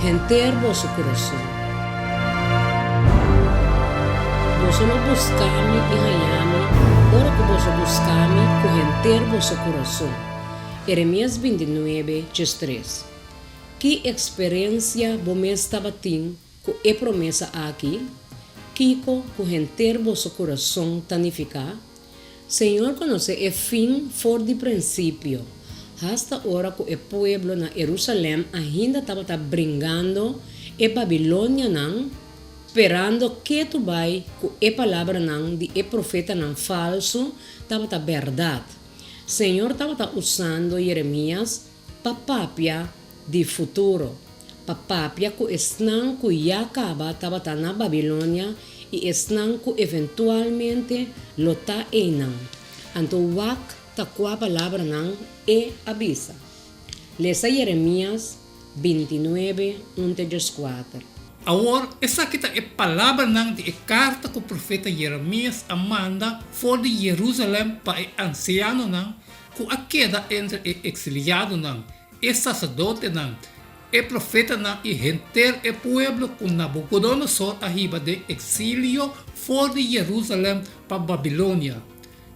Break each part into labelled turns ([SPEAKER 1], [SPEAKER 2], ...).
[SPEAKER 1] henter boso kurason. Boso lo buska mi i haña mi ora ku boso buska mi ku henter boso kurason. Eremias bintinuebe, djestres. Ki eksperensia bo mes tabatin ku e promesa aki? Kiko ku henter boso kurason ta nifiká? Señor konosé e fin for di prinsipio, hasta ora ku e pueblo na Herusalèm ainda tabata bringando e babilonianan, sperando ketu bai ku e palabranan di e profetanan falsu tabata bèrdat. Señor tabata usando Jeremias pa papia di futuro, pa papia ku esnan ku ya kaba tabata na Babilonia i esnan ku eventualmente lo ta einan. Anto wak ta kua palabranan e a bisa. Lesa Jeremias bintinuebe, un te djeskuater.
[SPEAKER 2] Awor, esaki ta e palabranan di e karta ku profeta Jeremias a manda for di Jerusalèm pa e ansianonan ku a keda entre e eksiliadonan, e saserdotenan, e profetanan i henter e pueblo ku Nabukodonosor a hiba den eksilio for di Jerusalèm pa Babilonia.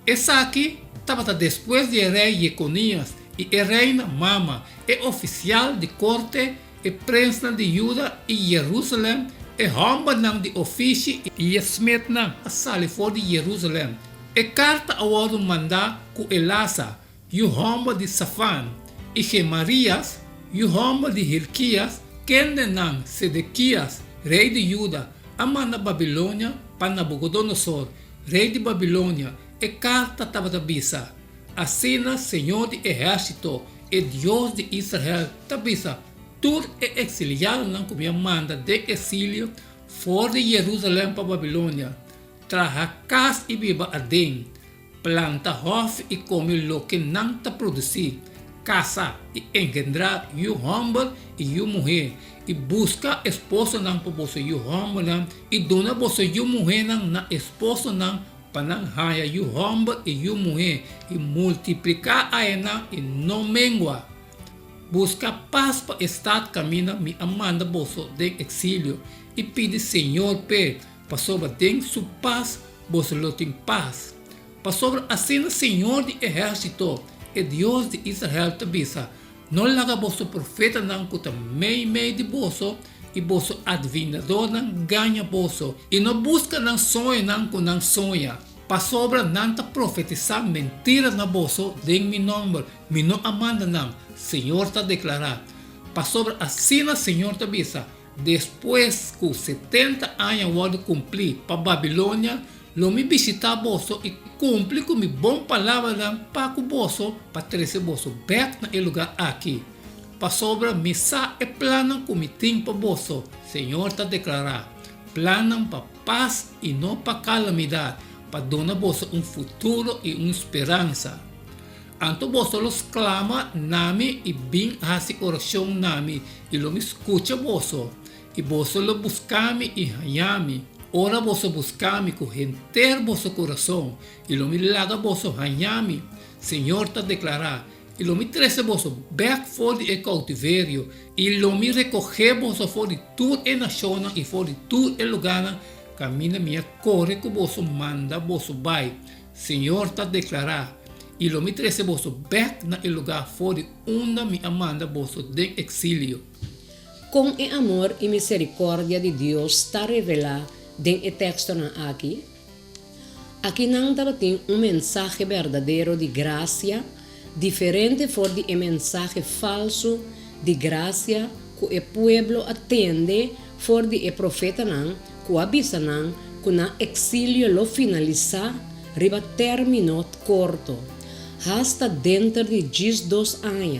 [SPEAKER 2] Esaki tabata despues di e rei Jekonias i e reina mama, e ofisial di korte, e prensnan di Juda i Jerusalèm, e hòmbernan di ofishi i e smetnan a sali for di Jerusalèm. E karta a wòrdu mandá ku Elasa, yu hòmber di Safan, i Gemarias, yu hòmber di Hilkias, kendenan Sedekias, rei di Juda, a manda Babilonia pa Nabukodonosor, rei di Babilonia. E karta tabata bisa, Asina señor di ehérsito, e Dios di Israel, ta bisa tur e eksiliadonan ku mi a manda den eksilio for di Jerusalèm pa Babilonia, Traha kas i biba aden, planta hòfi i kome loke nan ta produsí, kasa i engendrá yu hòmber i yu muhé, i buska esposonan pa boso yu hòmbernan i duna boso yu muhénan na esposonan pa nan haña yu hòmber i yu muhé, i multipliká aenan i no mengua. Buska pas pa e stat kaminda mi a manda boso den eksilio, i pidi Señor p'e, Pasobra den su pas boso lo tin pas. Pasobra asina Señor di ehérsito, e Dios di Israel, ta bisa, No laga boso profetanan ku ta meimei di boso i boso advinadornan gaña boso, i no buska nan soñonan ku nan soña, pasobra nan ta profetisá mentira na boso den mi nòmber, mi no a manda nan, Señor ta deklará. Pasobra asina Señor ta bisa, Despues ku setenta aña wòrdu kumplí pa Babilonia, lo mi bishitá boso i kumpli ku mi bon palabranan pa ku boso pa trese boso bèk na e lugá aki. Pasobra mi sa e plannan ku mi tin pa boso, Señor ta deklará, plannan pa pas i no pa kalamidat, pa duna boso un futuro i un speransa. Anto boso lo sklama na mi i bin hasi orashon na mi, i lo mi skucha boso. I boso lo buska mi i haña mi, ora boso buska mi ku henter boso kurason, i lo mi laga boso haña mi, Señor ta deklará, i lo mi trese boso bèk for di e koutiverio, i lo mi rekohé boso for di tur e nashonnan i for di tur e lugánan kaminda mi a kore ku boso manda boso bai, Señor ta deklará, I lo mi trese boso bèk na e lugá for di unda mi a manda boso den eksilio.
[SPEAKER 1] Kon e amor i miserikòrdia di Dios ta revelá den e tekstonan aki? Akinan tabatin un mensahe berdadero di grasia, diferente for di e mensahe falsu di grasia ku e pueblo a tende for di e profetanan ku a bisa nan ku nan eksilio lo finalisá riba término korto, hasta denter di djis dos aña.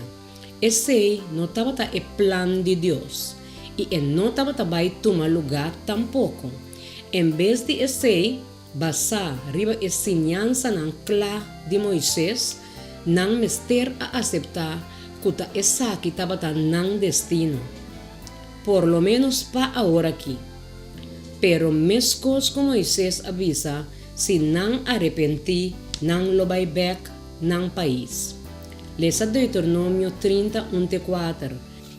[SPEAKER 1] Esei no tabata e plan di Dios, i e no tabata bai tuma lugá tampoko. En bes di esei, basá riba e siñansanan kla di Moises, nan mester a aseptá ku ta esaki tabata nan destino. Por lo ménos pa aworakí. Pero meskos ku Moises a bisa, si nan arepentí, nan lo bai bèk nan pais. Lesa Deuteronomio 30, un te kuater.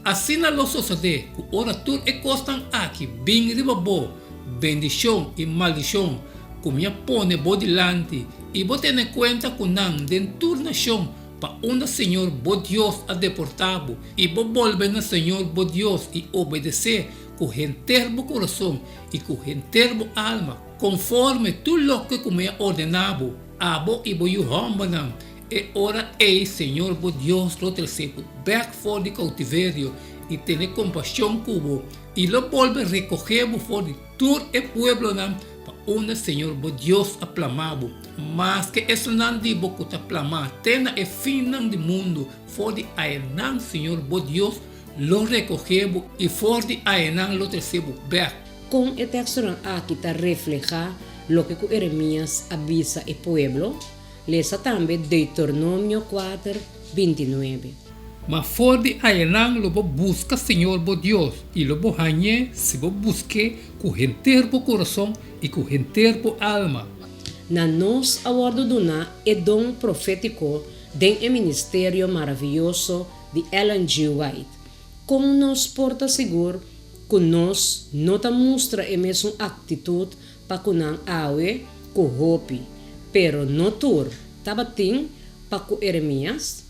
[SPEAKER 2] Asina lo sosodé ku ora tur e kosnan aki bin riba bo, bendishon i maldishon, ku mi a pone bo dilanti, i bo tene kuenta ku nan den tur nashon pa unda Señor bo Dios a deportá bo, i bo bolbe na Señor bo Dios i obedesé ku henter bo kurason i ku henter bo alma, konforme tur loke ku mi a ordená bo, abo i bo yu hòmbernan, E ora ei Señor bo Dios lo trese bo bèk for di koutiverio i tene kompashon ku bo, i lo bolbe rekohé bo for di tur e pueblonan pa unda Señor bo Dios a plama bo, maske esunnan di bo ku ta plamá te na e finnan di mundu, for di ayenan Señor bo Dios lo rekohé bo i for di ayenan lo trese bo bèk.
[SPEAKER 1] Kon e tekstonan aki ta reflehá loke ku Eremías a bisa e pueblo? Lesa tambe Deuteronomio kuater, bintinuebe.
[SPEAKER 2] Ma for di ayanan lo bo buska Señor bo Dios, i lo bo hañ'é si bo busk'é ku henter bo kurason i ku henter bo alma.
[SPEAKER 1] Na nos a wòrdu duná e don profétiko den e ministerio maravioso di Ellen G. White. Kon nos por ta sigur ku nos no ta mustra e mesun aktitut pa ku nan awe ku hopi, pero no tur, tabatin pa ku Eremías?